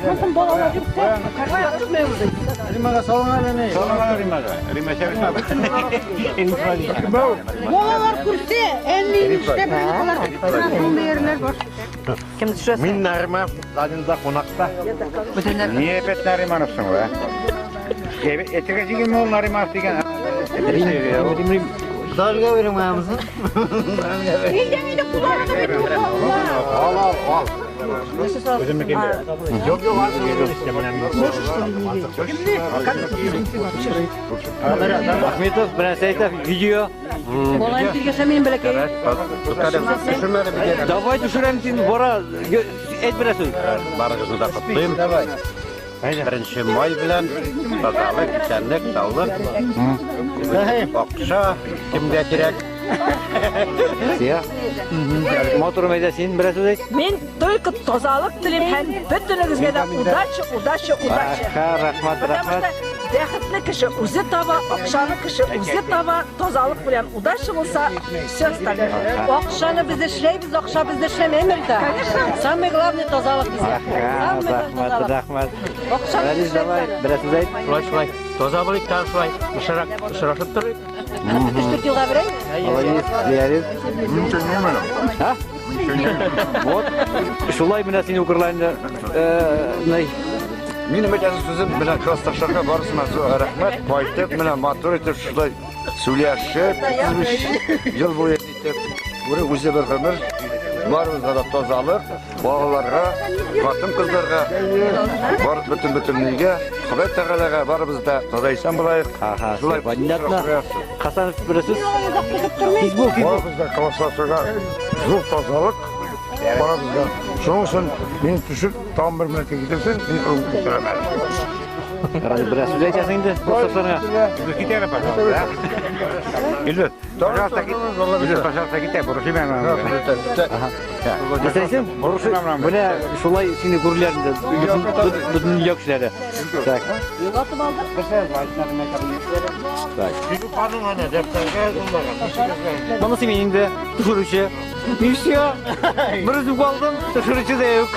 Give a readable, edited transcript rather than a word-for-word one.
Монсын балалар юк та. Римага салыңа әле ни. Салыңа Римага. Рима Балалар күрсә, әллә нишләп алар шундый йөрләр бар. Кем төшәсең? Мин Нариманов Сталинда кунакта. Ни әпәт Нариманов соң ул, ә? Әйтергә җигелме ул Нариманов дигән? Рим, Рим. Залга бирем аямызны. Инде инде кулларына бит Ал, ал, ал. Юк, юк, ал. Ахметов, бер нәрсә әйтә, видео. Балаң килгәчә минем бәләкәй. Давай төшерәм син, бара. Әйт бер сүз. Барыгызны да котлыйм. Беренче май белән тазалык, исәнлек, саулык. Акча кемгә кирәк? Сия. Матур мәйдә син бер сүз әйт. Мин только тазалык телим һәм бөтенегезгә дә удача, удача, удача. Аха, рәхмәт, Потому рәхмәт. что бәхетле кеше үзе таба, акчаны кеше үзе таба, тазалык белән удача булса, все остальное. Акчаны без эшләйбез, акча бездә эшләмәйме Рита? Самое главное тазалык безгә. Аха, Самое главное рәхмәт, тазалык. рәхмәт. Акчаны Рәдис, без давай, эшләйбез. бер сүз әйт. Шулай, шулай. Таза булыйк та шулай. Ышырак, ышырашып торыйк. Өч-дүрт елга бер әй. Молодец, Леонид. А? Вот, шулай менә син укырлар инде. Э, Минем әйтәсе сүзем менә классташларга барысына зур рәхмәт. Кайтып менә матур итеп шулай сөйләшеп, 35 ел буе итеп, бүре үзе бер гомер. Барыбызга да тазалык, балаларга, хатын-кызларга, бар бөтен бөтенлегә, Ходай Тәгаләгә барыбыз да таза исән булайык. Ага, Шулай понятно. Хасанов бер сүз. Фейсбук, фейсбук. Барыбыз да классташларга зур тазалык, барыбыз да. Шуның өчен мин төшеп, тагын бер мәртәбә китерсен, мин үтерәм әле. Бер сүз әйтәсең инде, классташларыңа. Китәре, пожалуйста. Илдус, пожалуйста, кит. Илдус, пожалуйста, китә, бурышыйм Мәсәлән, менә шулай сине күрерләр инде. Бөтен дөнья кешеләре. Так. Так. Монысы мин инде, төшерүче. И все. Бер үзем калдым, төшерүче дә юк.